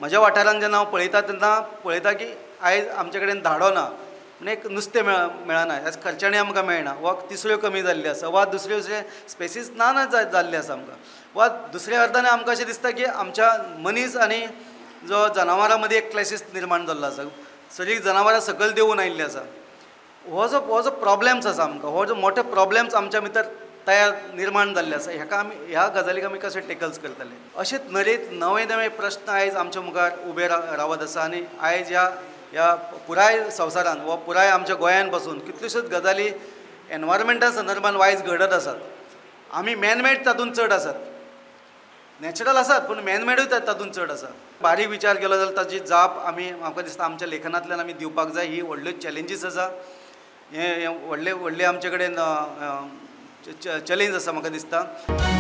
म्हज्या वाठारान जेन्ना हांव पळयता तेन्ना पळयता की आयज आमचे कडेन धाडो ना, म्हणजे एक नुस्तें मेळना, एज खर्चाणी आमकां मेळना, वा तिसऱ्यो कमी जाल्ली आसा, वा दुसऱ्यो दुसरे स्पेसीस ना ना जाल्ले आसा आमकां, वा दुसऱ्या अर्थान आमकां अशें दिसता की आमच्या मनीस आनी जो जनावरां मदीं एक क्लॅशीस निर्माण जाल्लो आसा, सगळीं जनावरां सकयल देंवून आयिल्लीं आसा. हो जो प्रॉब्लम्स आसा आमकां, हो जो मोठे प्रॉब्लम्स आमच्या भितर तयार निर्माण जाल्ले आसा, हेका आमी ह्या गजालीक आमी कशें टॅकल्स करतले? अशेंच नरेत नवे नवे प्रश्न आयज आमच्या मुखार उबे रावत आसा आनी आयज ह्या ह्या पुराय संवसारान वा पुराय आमच्या गोंयान पासून कितल्योश्योच गजाली एनवायरमेंटा संदर्भान वायज घडत आसात. आमी मॅनमेड तातूंत चड आसात, नॅचरल आसात पूण मॅनमेडूय तातूंत चड आसा. बारीक विचार केलो जाल्यार ताची जाप आमी म्हाका दिसता आमच्या लेखनांतल्यान आमी दिवपाक जाय. ही व्हडल्यो चॅलेंजीस आसा, हे व्हडले व्हडले आमचे कडेन चॅलेंज आसा म्हाका दिसता.